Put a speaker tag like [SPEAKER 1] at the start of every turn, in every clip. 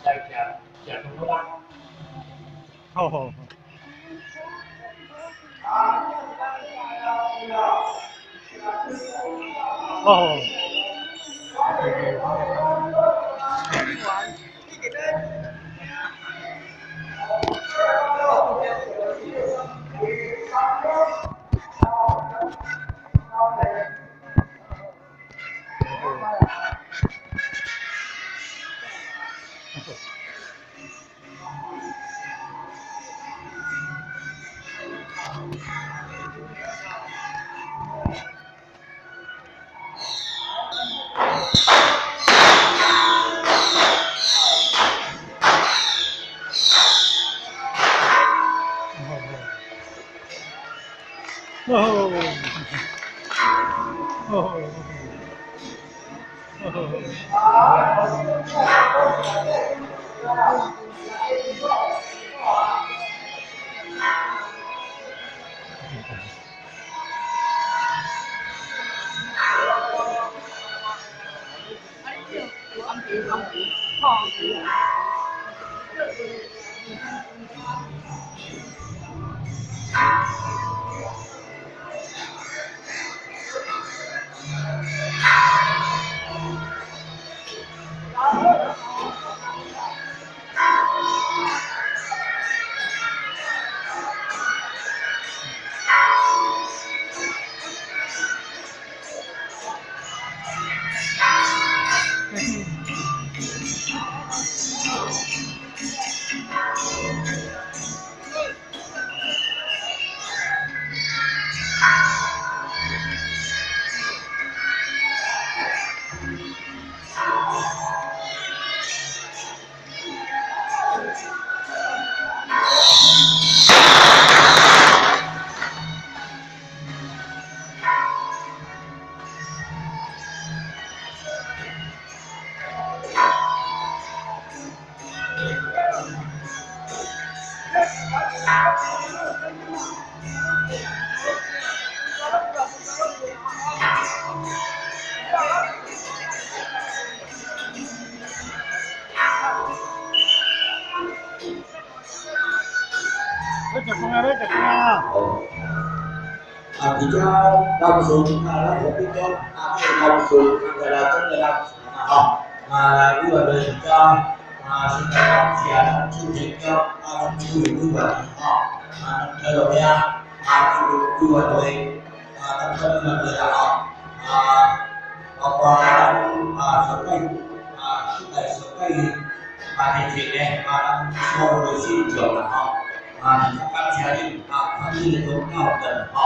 [SPEAKER 1] 來食食糖果啦。
[SPEAKER 2] 好好。哦。哦。哦。
[SPEAKER 3] 啊，而家老孙啊，咱何必讲啊？這個老孫啊，來真個老孫啊，吼啊，你話來而家啊，先來感謝咱主席長啊，咱主任委員吼啊，咱台落遐啊，委員會啊，咱委員會啦吼啊，包括咱啊，上屆啊，上屆上屆啊，之前呢啊，咱所有的信眾啦吼啊，感謝恁啊，參與的宗教的吼。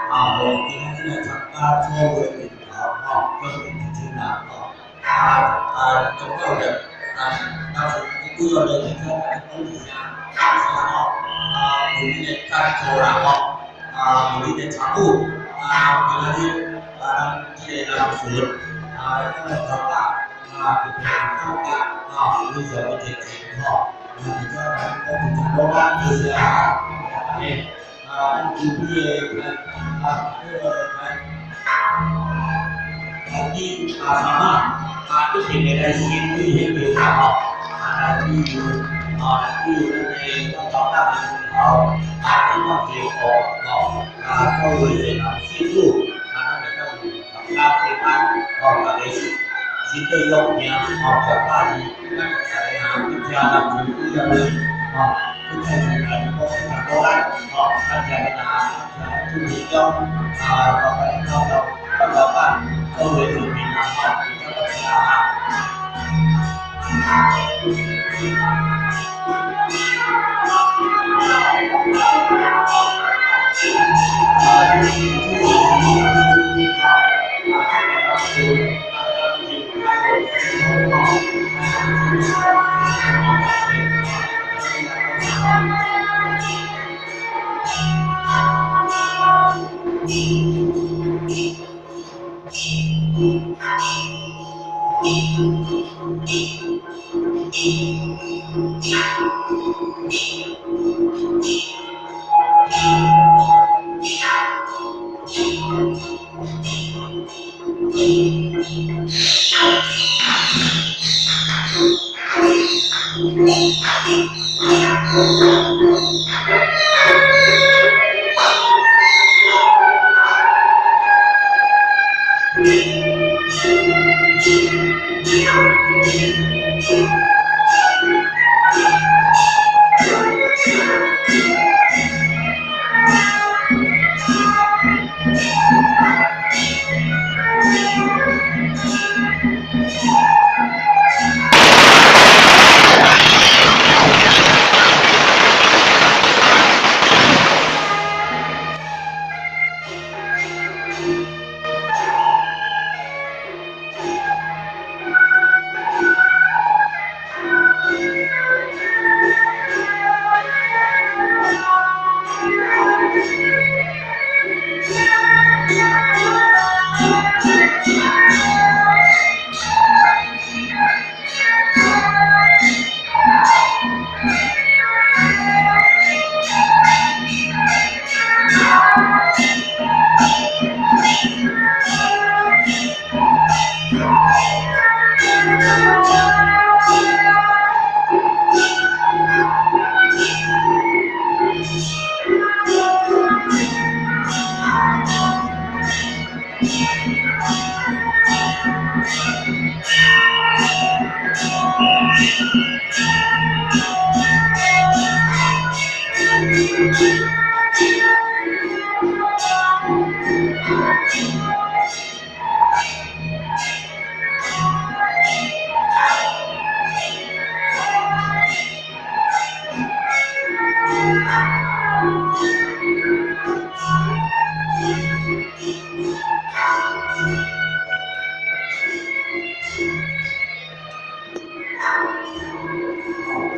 [SPEAKER 3] 啊，予今仔日來參加所有的認頭吼，將近1000人吼，啊啊，宗教的啊，當時主要的聽講講一聲，感謝吼，啊，有恁的贊助啦吼，啊，有恁的參與，啊，今仔日啊，咱這個南巡啊，來咱來參加，啊，特別感謝啊，非常的熱情吼，啊，而且咱講一聲老板多謝吼，啊，咱周邊的。啊，那個來，來啲啊啥啊，一定會來先對彼邊啦吼，啊來比如啊，來比如咱的咱老大的頭，啊，這款結果吼，啊，所有的人信主，啊，咱會當有參加平安，吼，大家身身體勇健，吼，食百二，咱大家哈，去聽咱主主要的，吼，去聽咱講講鼓勵，吼，感謝恁啊。主持長啊，包括恁老老老闆，所有的村民啊，吼，非常感謝啊。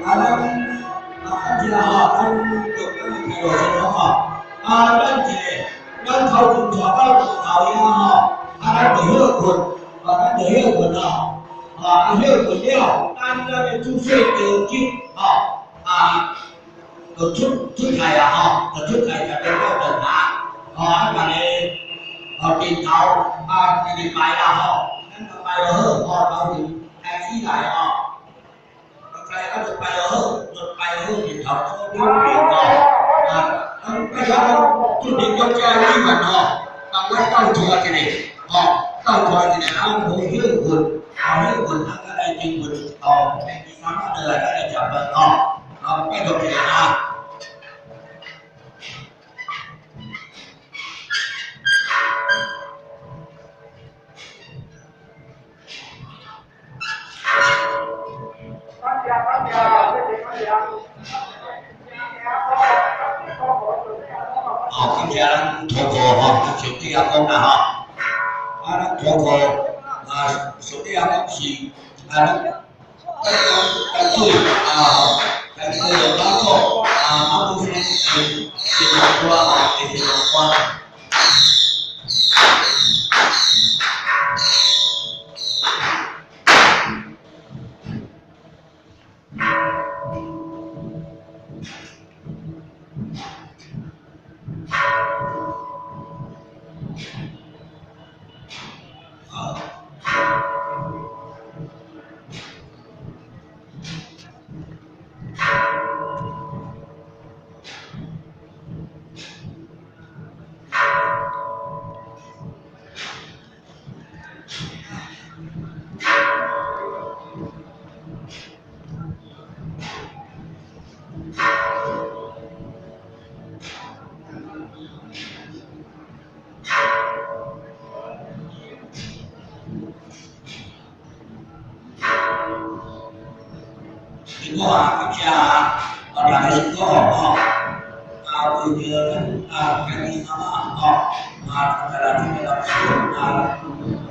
[SPEAKER 3] 啊，咱啊，感謝吼，咱就咱開落先吼，啊，咱一个，咱頭前帶到頭遐吼，啊，咱就歇睏，啊，咱就歇睏吼，啊，歇睏了，等咱的主細招集吼，啊，就出出來啊吼，就出來就變到頓下，吼，啊，逐個哦，頂頭啊，一直拜啦吼，咱就拜就好，吼，頭前開始來吼。啊，就拜就好，就拜好，日頭做兩邊吼，啊，咱拜了講，出年國家委員吼，幫我鬥出來一個，吼，鬥出來一個，啊，無歇睏，啊，歇睏，啊，再來停睏，吼，第三仔落來再來食飯，吼，啊，拜託一下啊。哦，感謝咱土庫吼，咱上帝阿公啦吼，啊，咱土庫啊，上帝阿公是啊，咱咱講淡水啊吼，淡水的媽祖啊，媽祖是是龍官吼，是龍官。辛苦啊，感謝啊，啊，大家辛苦吼，啊，為著咱啊，家己媽媽吼，啊，大家這個老師啊，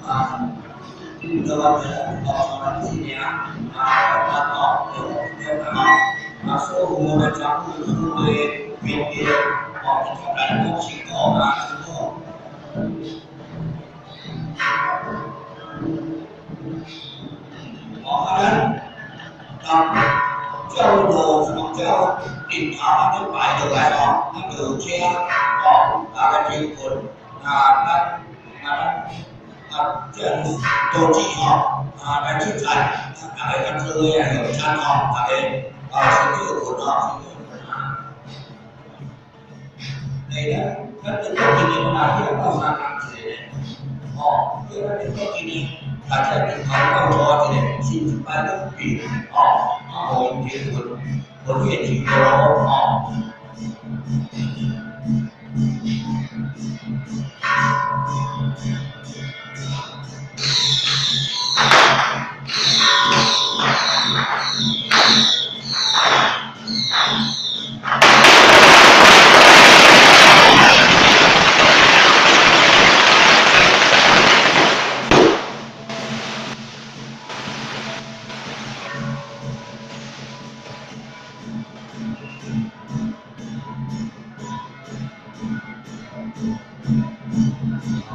[SPEAKER 3] 啊，對我們哦，咱新年啊，啊，吼，對吼，啊，所有的長輩、所有的朋友，哦，大家攏辛苦啊，辛苦。哦，啊，咱啊。照路照顶頭安尼排落來吼，啊落車吼，啊來停睏，啊咱啊咱啊啊，這多子吼，啊來出菜，啊，大家較做伙來用餐吼，大家啊先叫睏吼，先叫睏啊。來咱咱中國今年嘛去鬥相共一个呢，吼，叫咱中國今年大家頂頭鬥錯一个，先一擺兩遍，吼，啊，予𪜶停睏，睏彼個錢咯，吼。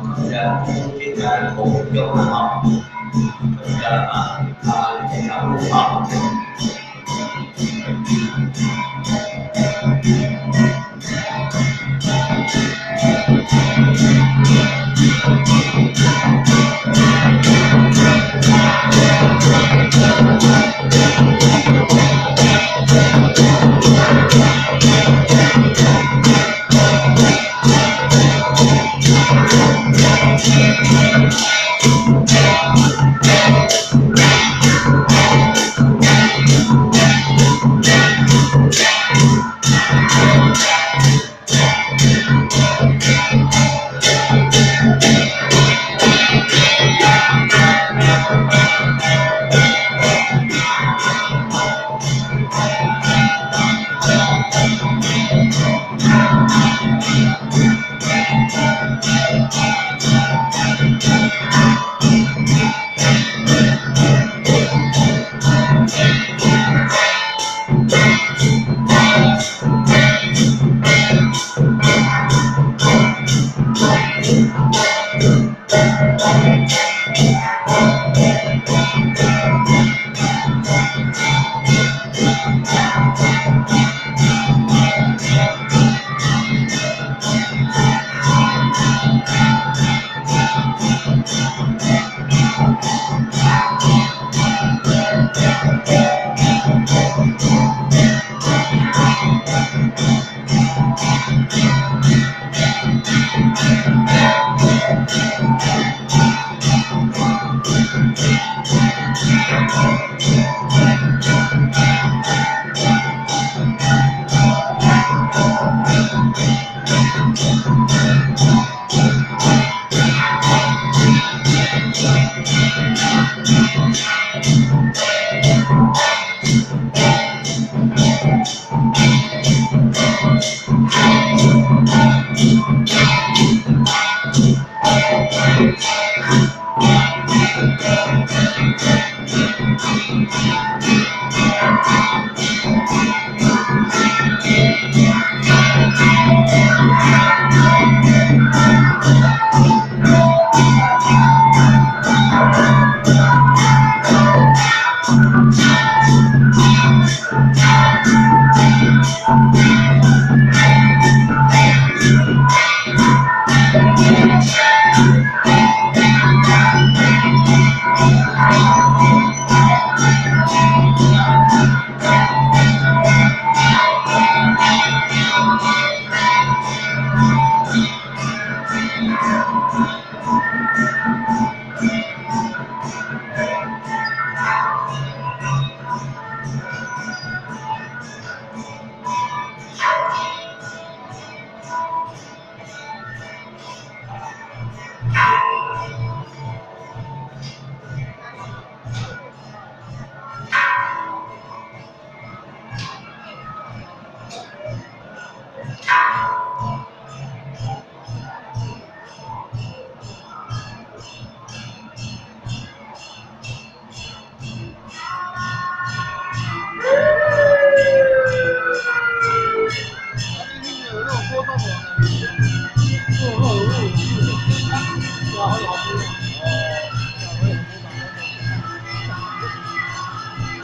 [SPEAKER 3] 感謝侯永吼，感謝啊啊你的照顧吼。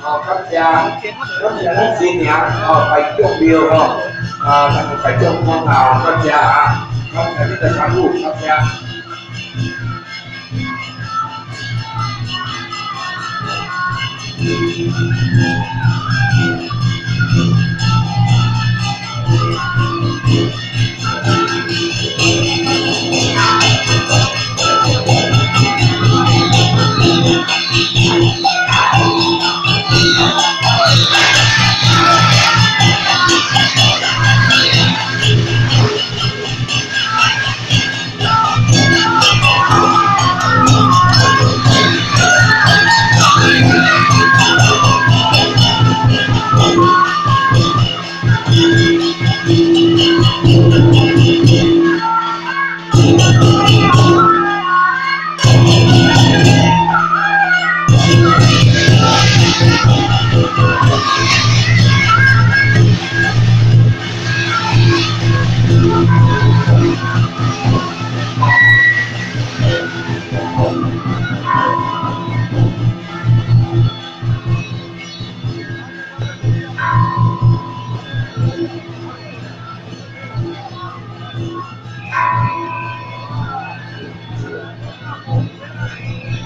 [SPEAKER 3] 哦，感謝，感謝咱新娘哦，拜眾廟吼，啊，咱個拜眾公啊，感謝啊，感謝你的參與，感謝。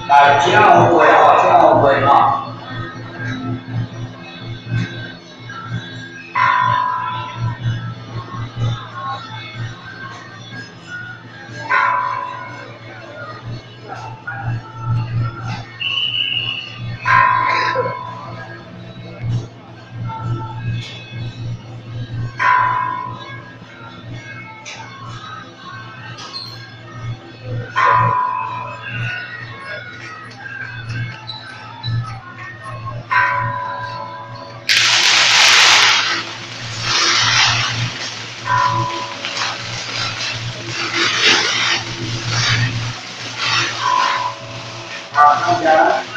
[SPEAKER 3] 来，请后辈吼，请后辈吼。啊，感谢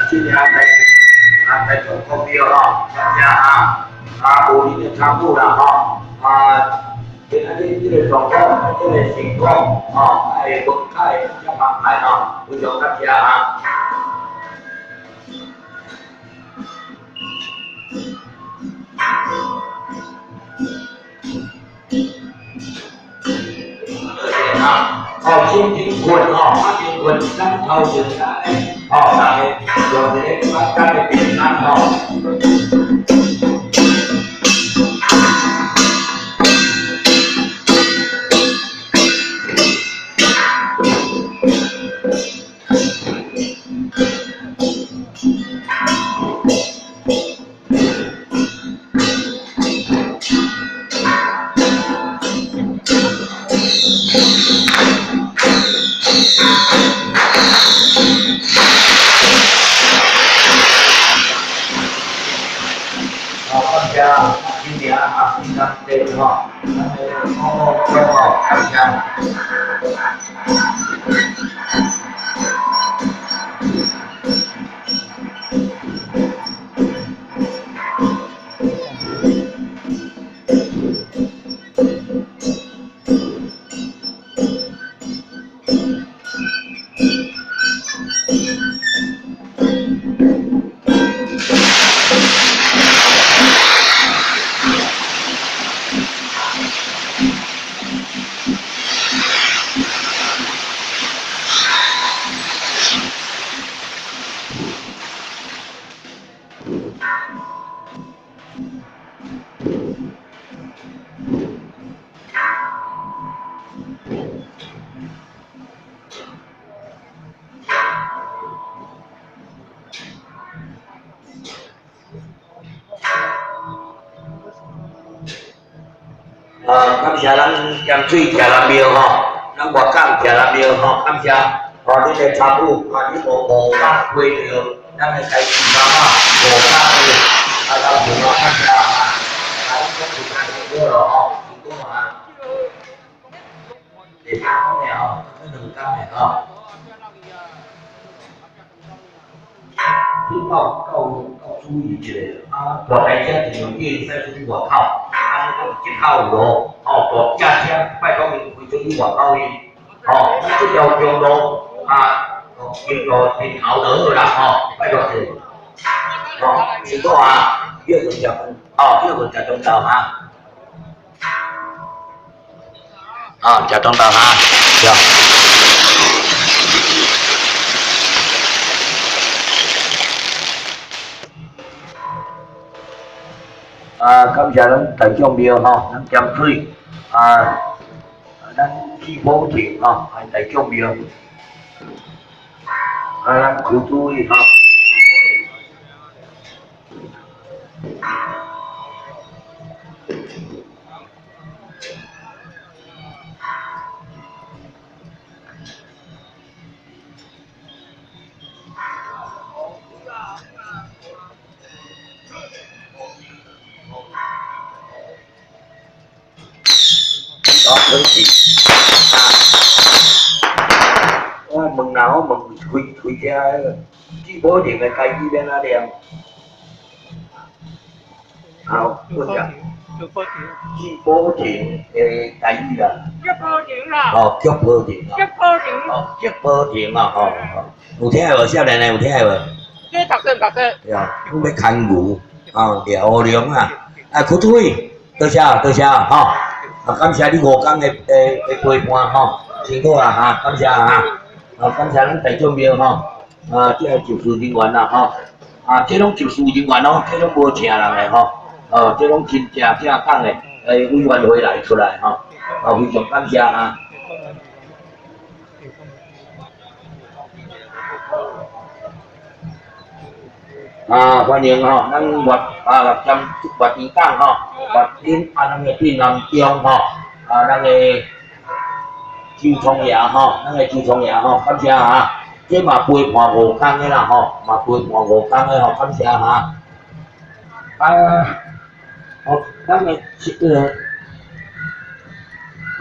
[SPEAKER 3] 今年来啊来做股票吼，感谢啊啊，无恁的参与啦吼，啊，今仔日這个狀況，這個成果吼，愛文凯遮澎湃吼，非常感謝啊。啊，哦，心情困吼，啊，真困，咱頭前咧，吼，大家用一個簡單的便當吼。好，感謝今年啊，今年對吼，咱的好好感謝。啊，感謝咱鹽水徛人廟吼，咱外港徛人廟吼，感謝哦，恁的參與啊，你無五百回著，咱的家己媽媽五百回，啊，老婆啊，感謝啊，啊，你講有較辛苦咯吼，辛苦啊，第三工的吼，這兩工的吼，你夠夠夠注意一下啊，大台車盡量叫伊駛出去外口。啊，你講出口有路，吼，大車車拜託伊開出去外口去，吼，咱這條中路啊，中路盡頭就好啦，吼，拜託者，吼，辛苦啊，歇睏食飯，哦，歇睏食中晝哈，啊，食中晝哈，對。啊，感謝咱大眾廟吼，咱鹹水啊，咱聚寶亭吼，啊大眾廟，啊咱區主委吼。哦，可以啊！我問啦，我問開開車彼个聚寶亭的台語欲按怎念？好，問者。聚寶亭的台語啦。
[SPEAKER 1] 聚寶亭啦。
[SPEAKER 3] 哦，聚寶亭啊。
[SPEAKER 1] 聚寶亭。
[SPEAKER 3] 哦，聚寶亭啊，吼吼，有聽無？少年的有聽無？
[SPEAKER 1] 這讀冊毋讀冊？
[SPEAKER 3] 對啊，阮欲牽牛，啊，掠烏龍啊！啊，區主委，多謝多謝吼。啊，感謝你五工的陪伴吼，辛苦啦哈，感謝哈，啊，感謝咱大眾廟吼，啊，這个技術人員啦吼，啊，這攏技術人員哦，這攏無請人的吼，哦，這攏真正正港的，委員會來出來吼，啊，非常感謝啊。啊，歡迎吼，咱越啊，兼越邊港吼，越頂啊，咱的鎮南中吼，啊，咱的周聰爺吼，咱的周聰爺吼，感謝哈，這嘛陪伴五工的啦吼，嘛陪伴五工的吼，感謝哈。啊，好，咱的這個，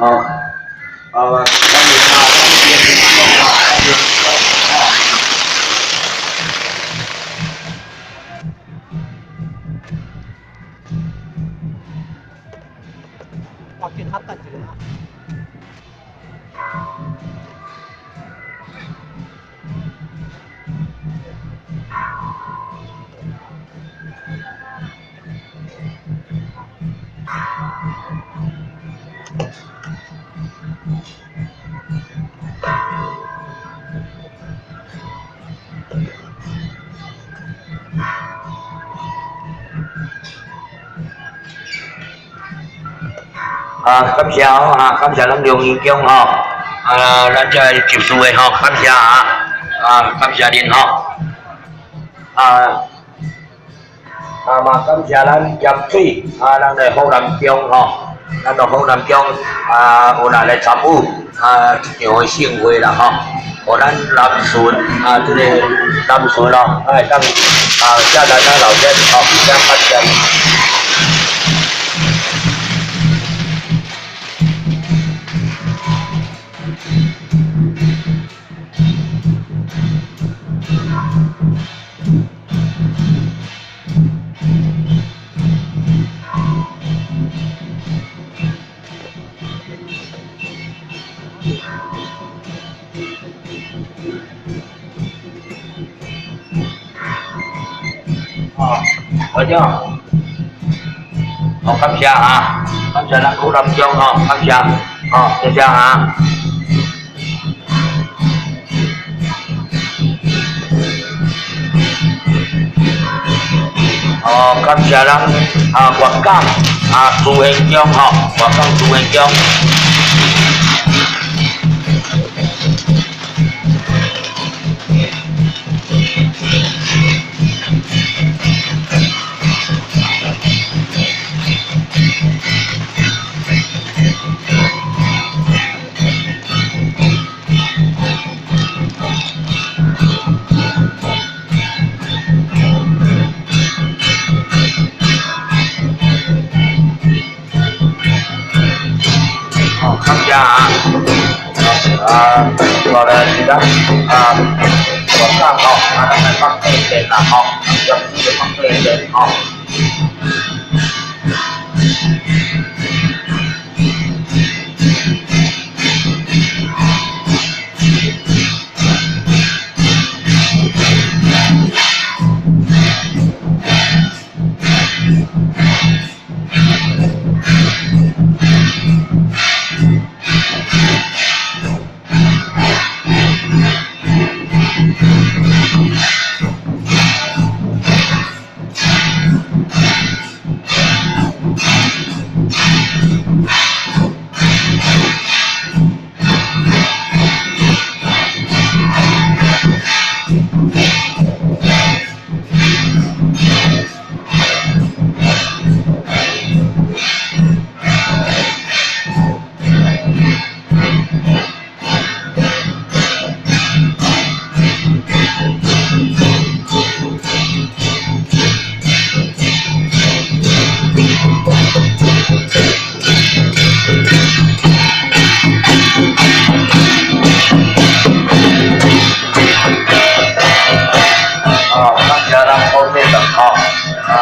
[SPEAKER 3] 哦，啊，歡迎啊，歡迎啊，歡迎。
[SPEAKER 2] 我見他等一下。
[SPEAKER 3] 啊，感謝哦，啊，感謝咱龍仁宮吼，啊，咱這個執事的吼，感謝啊，啊，感謝恁吼，啊，啊嘛感謝咱鹽水，啊，咱的好南宮吼，咱的好南宮啊，有人來參與啊，這場的盛會啦吼，予咱南順啊，這個南順哦，啊會當啊，遮咱啊老先吼，遮感謝。哦，會長，好感謝啊，感謝咱古南中吼，感謝，哦，謝謝啊。哦，感謝咱啊，粵港啊，朱元璋吼，粵港朱元璋。哦，感謝啊！啊，過來是咱啊，粵港吼，啊，咱來北帝殿啦吼，咱鹽水的北帝殿吼。哦，感謝咱好伙伴吼，啊。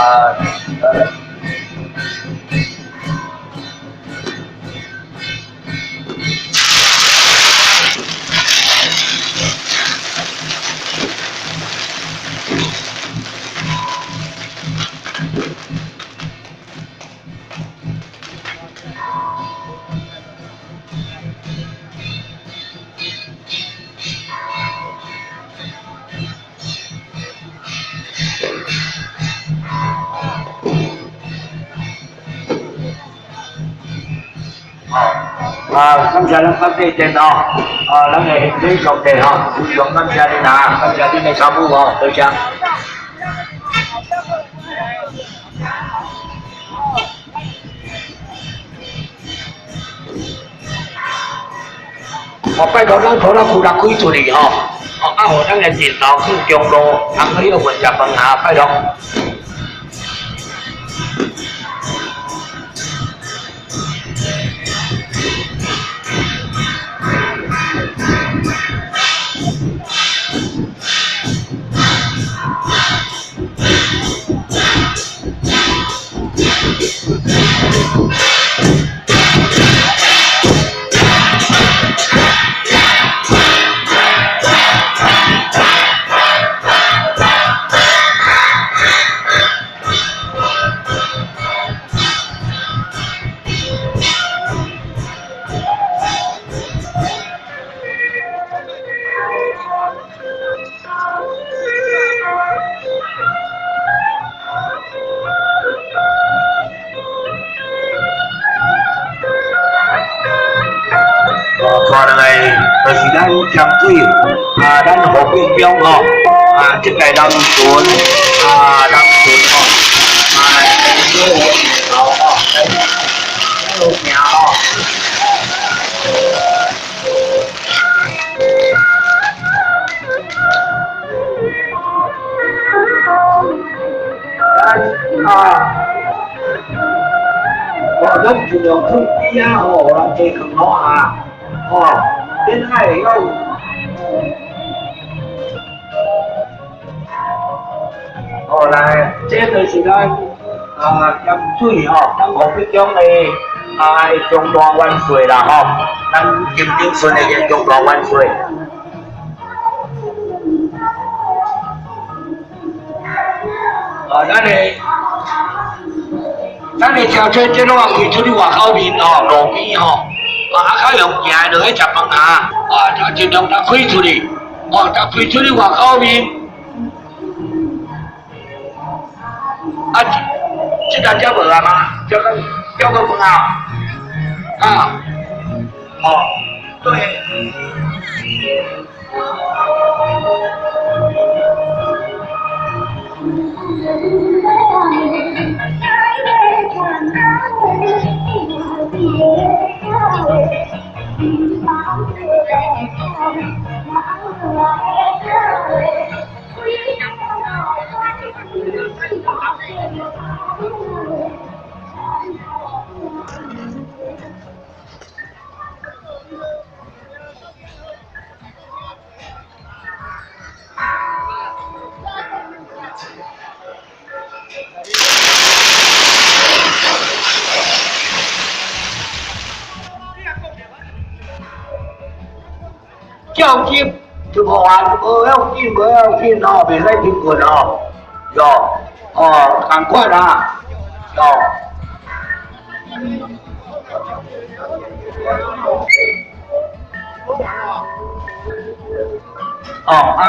[SPEAKER 3] 啊，感謝咱感謝陣哦，啊，咱的現場上帝吼，非常感謝恁啊，感謝恁的參與吼，多謝。哦，拜託咱拖仔褲力開出去吼，哦，啊，予咱的電腦去中路，通去歇困食飯哈，拜託。哦，帶落來就是咱鹽水啊，咱何必中吼啊，這個南屯啊，南屯吼啊，小河吼，來路行吼。咱啊，哦，咱盡量去邊仔吼，予人加囥好啊。哦，恁愛會曉。哦，來，這就是咱啊鹽水吼，咱何必中的啊中大元帥啦吼，咱金鼎村的中大元帥。啊，咱的車車這路開出去外口面吼，路邊吼，啊，較用行的落去食飯哈，啊，盡量逐開出去，哦，逐開出去外口面。啊，這個才無啊嗎？這個叫個飯啊？啊，哦，對。叫急就無啊，無要緊，無要緊吼，袂使停困吼，喲，哦，仝款啊，喲。哦，啊，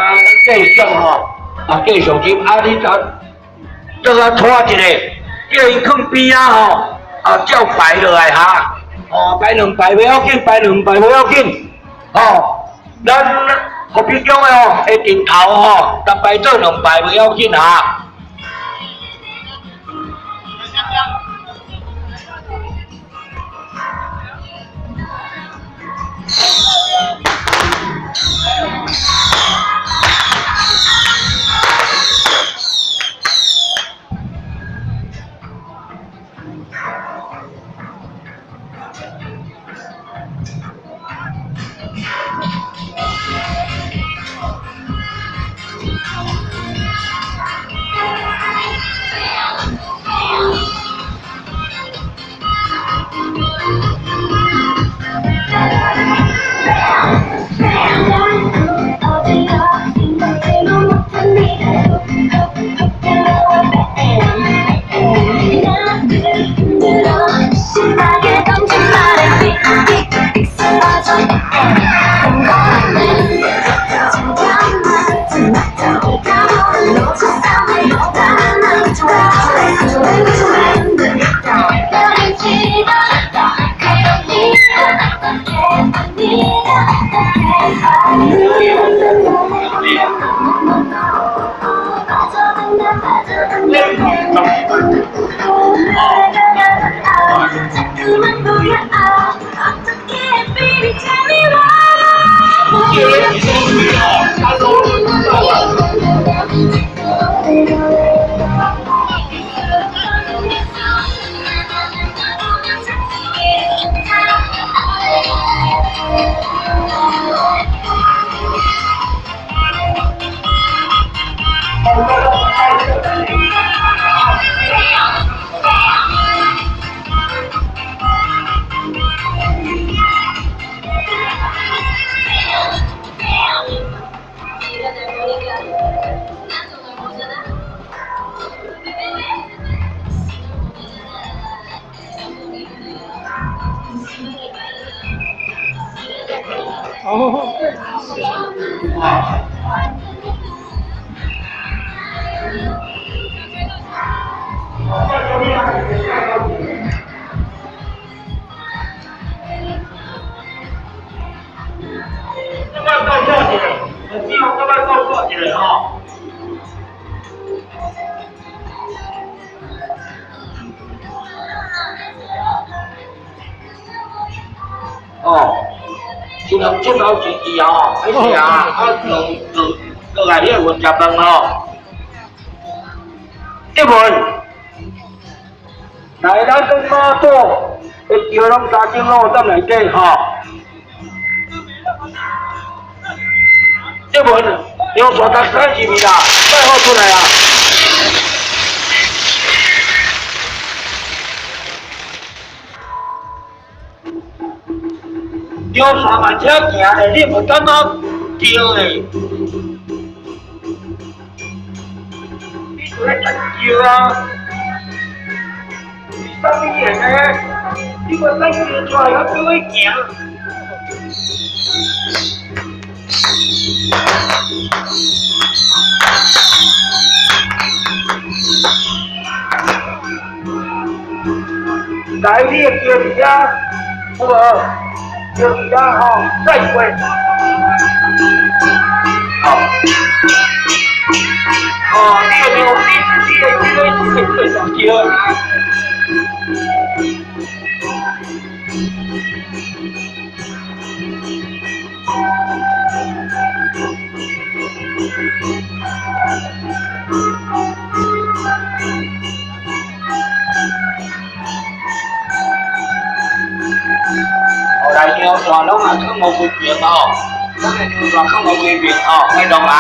[SPEAKER 3] 繼續吼，啊，繼續入，啊，你就倒啊拖一個，叫伊囥邊仔吼，啊，照排落來哈，哦，排兩排袂要緊，排兩排袂要緊，哦。咱和平宫的哦，的顶头吼，逐摆做两摆袂要紧啊。哦，出头出头前去哦，彼时啊，啊落落落来彼个云食饭哦。这门，来咱跟妈祖的桥拢三间路站内底吼。这门两线搭三是毋啦？快好出来啊！两线慢车行咧，你无感觉对咧？你就咧等桥啊？是啥物嘢呢？你无等桥出来，还叫伊行？来，你的桥伫遐，有无？桥伫遐吼，再过。好。哦，你的庙，你你的你的你的对上桥。来两线拢也囥无规平哦，咱的两线囥无规平哦，莫弄啊。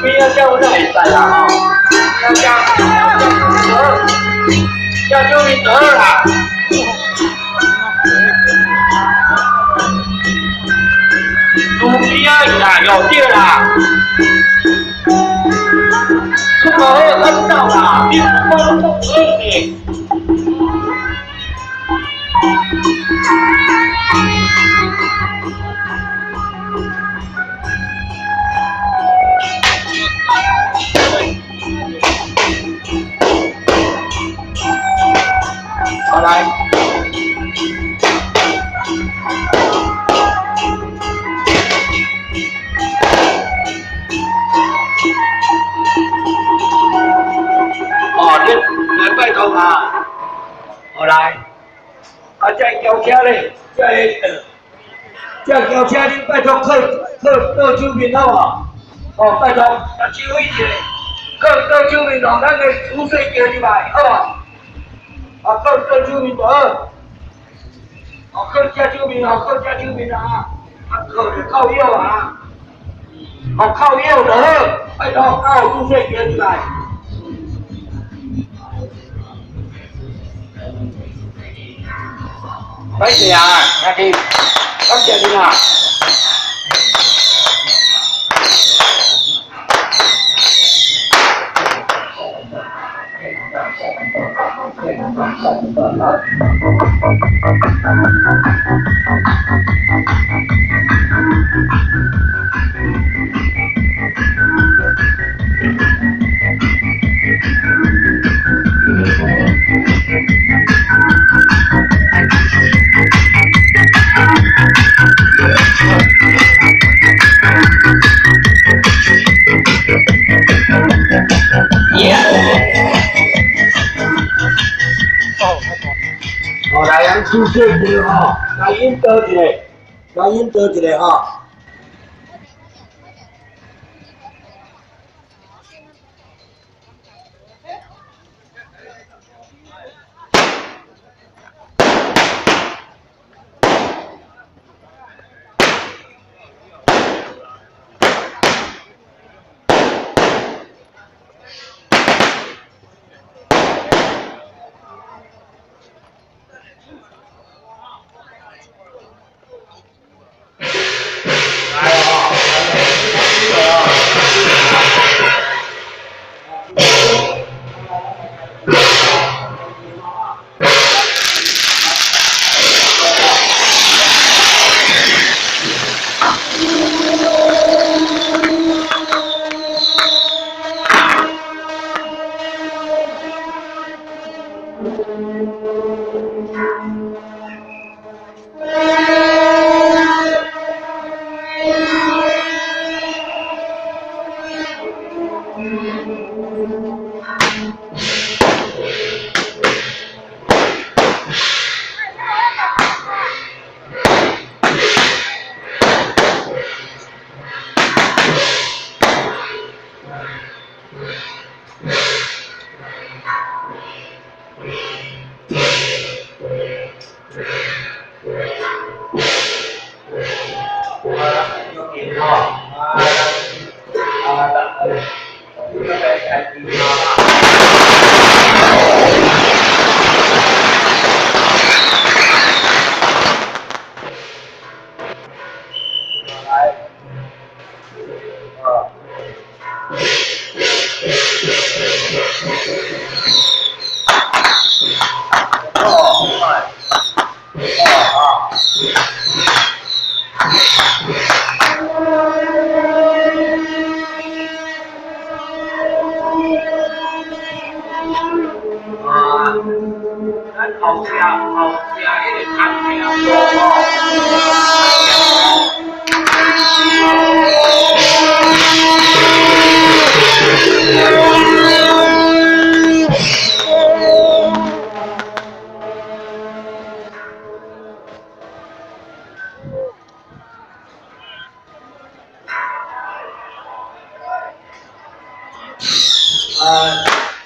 [SPEAKER 3] 边仔遮有哪会使啦吼？边仔遮遮叫你倒啦。路边仔啦，有对啦。出无好，较走啦，你讲拢讲无好呢。好来，这轿车恁拜托靠靠倒手面好无？哦，拜托，啊，指挥一下，靠倒手面哦，咱的主水桥入来，好无？啊，靠倒手面就好。哦，靠正手面哦，靠正手面啊，啊，靠就靠右啊，哦，靠右就好，拜托，靠主水桥入来。歹势啊，兄弟，感谢恁啊。哦，来，咱出水桥吼，来引导一下，来引导一下吼。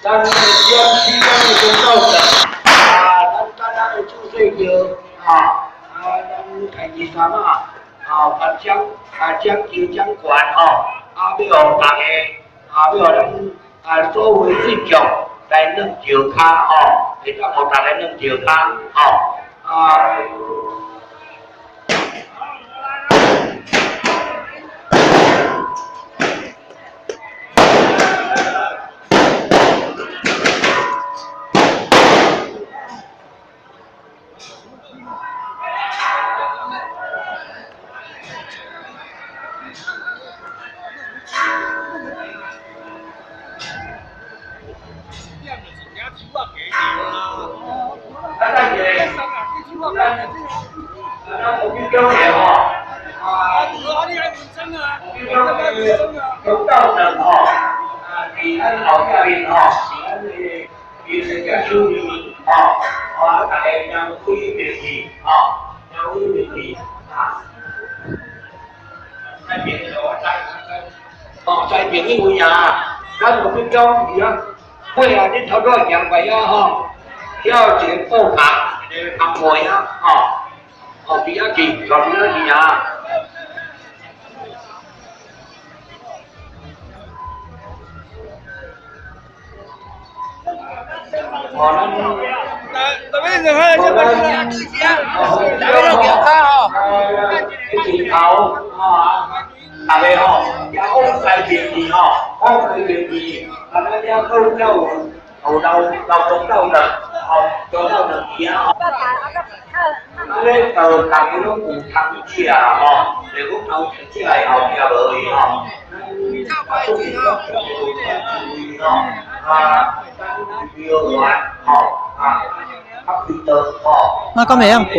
[SPEAKER 3] 咱的点起点的公道的，啊，咱咱的注水桥，啊，啊，咱开二三啊，啊，颁奖啊，奖金奖权吼，啊，欲予大家，啊，欲予咱啊所有信众来软石跤吼，会当予大家软石跤吼，啊。中道长吼，啊，伫咱后壁面吼，是咱的艺术家手面吼，啊，大家将开便去吼，将开便邊我知，哦，西邊呢位啊，咱有邊講伊啊，尾啊，恁頭拄仔行過啊吼，遐有一個布棚，一個棚櫃啊，吼，哦，佇遐去，帶佇遐去啊。哦，咱。一頭啊，大家吼，也往西邊去吼，往西邊去，啊，咱遐好有有老老中老的，吼，中老的去啊。啊，咧大家攏有通食吼，就講頭食的後壁無去吼。啊，咱庙員吼，啊。
[SPEAKER 2] 那敢會曉過？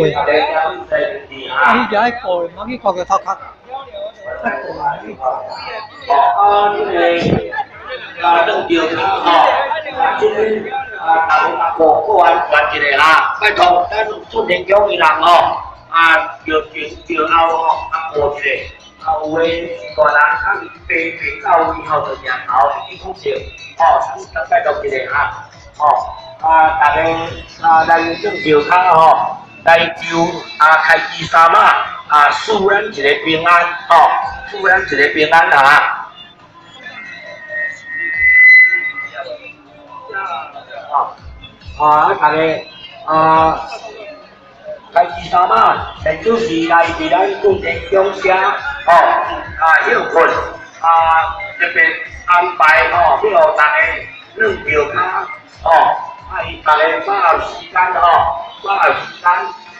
[SPEAKER 2] 啊，彼只愛過，莫去看佢頭殼。
[SPEAKER 3] 哦，啊，這個啊，轉著跤吼，啊，這個啊，大家啊，顧顧安全一下哈，拜託，咱順天宮的人吼，啊，著前著後吼，啊，顧一下，啊，有的大人啊，爬爬到位吼，就行頭去講笑，吼，拜託一下哈，吼。啊，大家啊來轉著跤吼，來求啊開枝三馬啊，賜咱一個平安吼，賜咱一個平安啊！啊，大家啊，開枝三馬，現主時來佇咱順天宮社吼啊休睏啊，特別安排吼，欲予大家轉著跤吼。啊！伊逐家把握時間吼，把握時間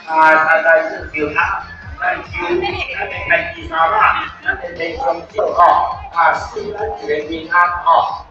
[SPEAKER 3] 啊，來來轉著跤，來求咱的開枝三馬，咱的天公祖吼，啊，賜咱一個平安吼，